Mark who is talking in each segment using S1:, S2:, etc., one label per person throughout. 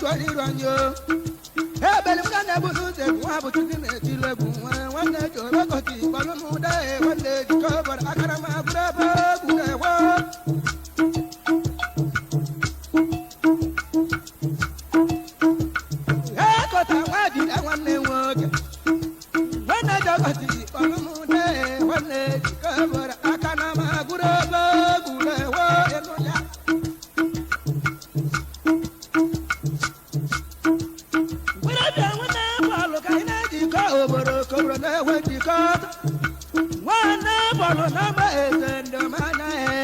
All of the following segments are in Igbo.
S1: Chọrọ iru anyị o ebeli m ga na-ebu n'ụzọ egwu nwa bụ Chukwu na-etili egwu nwa nwanne ji obekọta ikpọlụ m ụda e nwanne jikọ bọrọ akara m agụrụ ebe egwu na-egwe. Ekọta nwa jide nwanne nwoke nwanne ji ọkọta ikpọlụ m ụda e nwanne jikọ bọrọ aka na m agụrụ ebe egwu na-egwe ịnụ ya. Were bịa nwanne bọọlụ ka anyị na-ejikọ obodo koboro na-enwe njikọ nwanne bọọlụ na-agba eze ndụmanya e.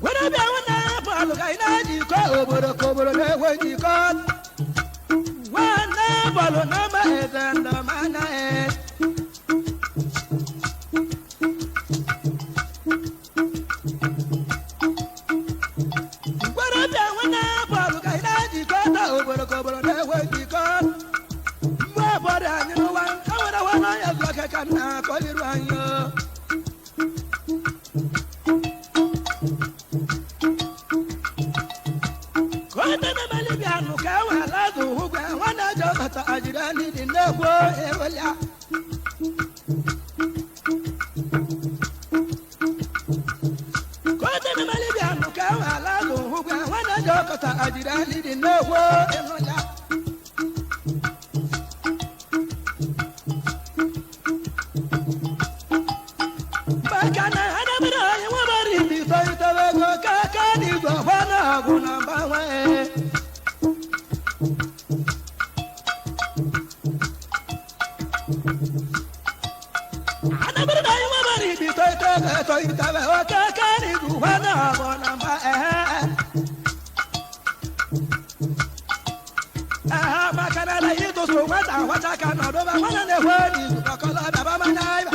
S1: Were bịa nwanne bọọlụ ka anyị na-ejikọ obodo koboro na-enwe njikọ nwanne bọọlụ na-agba eze ndụmanya e. Ngwarabịa nwanne bọọlụ ka anyị na-ejikọta obodo ka obodo na-enwe njikọ mgbe ọbọdụ anyị n'ụwa ka nwere nwa n'ọnya zụ aka ka nna akọliru anyị o. Ka o tememeli bịa nụ ka e wee ala zụ ụgwọ nwanne ji ọbata ajiri anyị dị na-ekwo ewelịa. Ka o tememeli bịa nụ ka e wee ala zụ ụgwọ nwanne ji ọkọta ajiri anyị dị na-ekwo ewelịa. Maka na anabara anyị nwebara ibi tọitọba ego ka aka n'igwe ọgba na-agwụ na mgbanwe. Anabara na anyị nwebara ibi tọitọba tọitọba ego ka aka n'igwe ọgba na-agwụ na mgba ehe. Ehe, maka na ala ịtụtụ nwata nwata ka nọdụba nwana na-ekwe n'izu kọkọlọ bịaba mana ịba.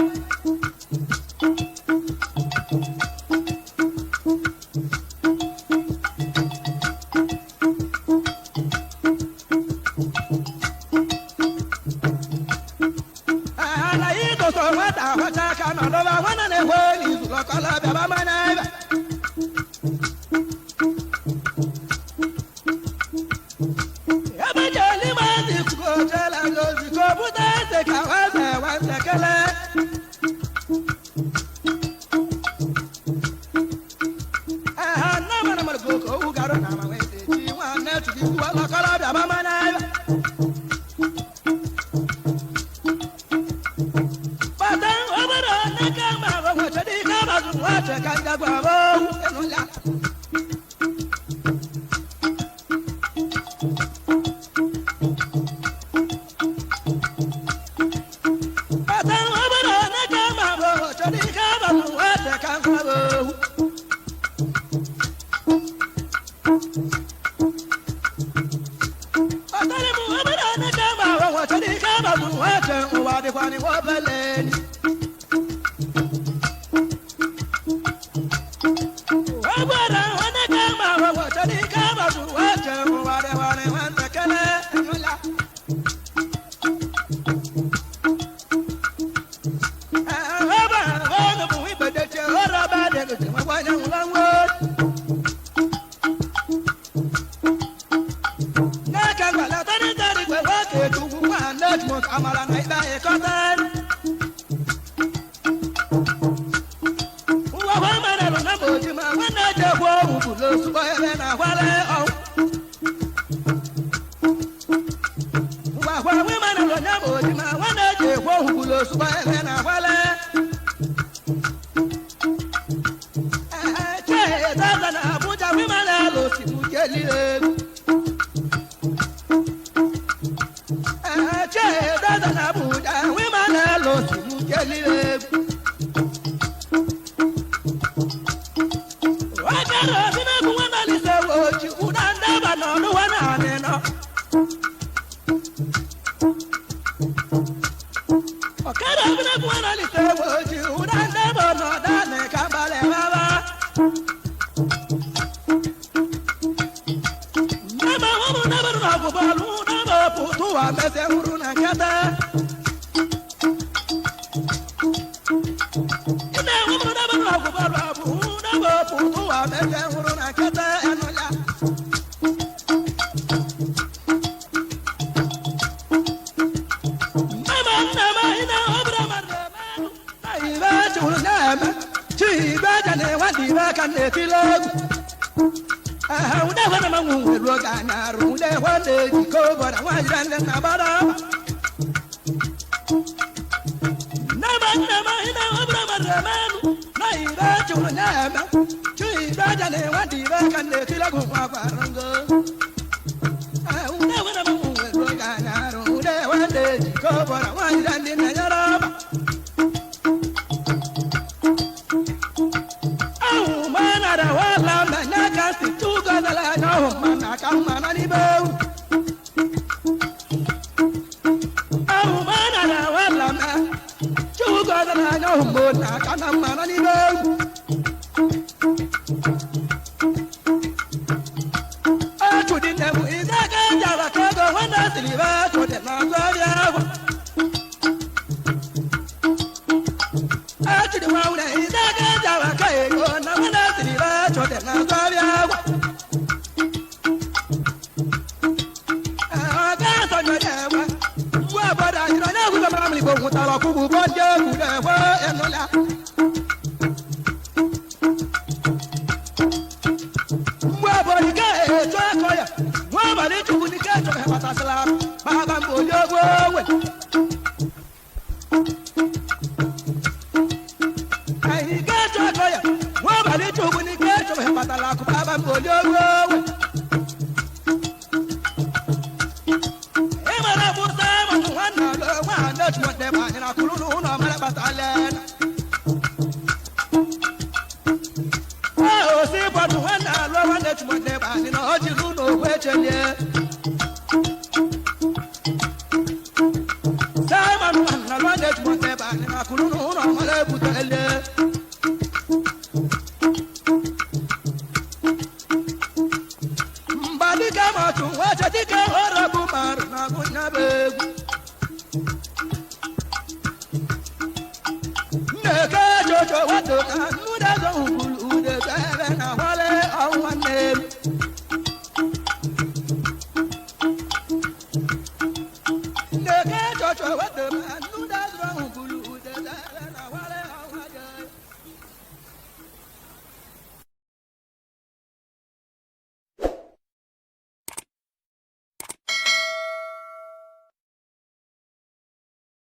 S1: Ala ịtụtụ nwata nwata ka nọdụba nwana na-ekwe n'izu kọkọlọ bịaba mana ịba. Ebe jeli mazi kuko jela ngozi ko bute eze ka nwanze nwanze kele. Ehe, nne mara mara go ko owu garụ na ma nwee ji nwanne chukwu ikwu ọlọkọrọ bịa mama na ebe. Kpata obere n'aka ma ọ nwechara ike abazụ nwache ka njagwa bụ owu enu ya. Kpata obere n'aka ma ọ nwechara ike abazụ nwache ka ngwa bụ owu. Ọtara m obere n'aka ma ọ nwechara ike abazụ nwache ụwa dịkwa n'iwe obele enyi. Obere n'aka ma ọ nwechara ike abazụ nwache ụwa dịkwa n'iwe ntakịrị enwela. Ebe na Abuja women alo si mu jeli egwu. Che dada na Abuja women alo si mu jeli egwu. Wakara obi na egwu nwana lise wochi ụda ndaba n'ọnụ wa naanị nọ. Ọkara obi na egwu pụtụ ụwa mezie hụrụ na nkata. Ị na-enwe mụrụ dabara ọgwụgwọ abụ daba pụtụ ụwa mezie hụrụ na nkata enụla. Mama nna m anyị na ọbụla mmadụ eme na ibe chụrụ na-eme chibe ja na-enwe dị ibe ka na-etile egwu. Ude hwe na manwu nwere oge anya arụ ude hwe na-ejikọ ụbọrọ nwaanyị nne na gbara. Nama nna m anyị na ọbụla mmadụ eme na ibe chụrụ na-eme chibe ja na-enwe dị ibe ka na-etile egwu nwa gwara ngo. Ude hwe na manwu nwere oge anya arụ ude hwe na-ejikọ ụbọrọ nwaanyị nne na nyere ọba.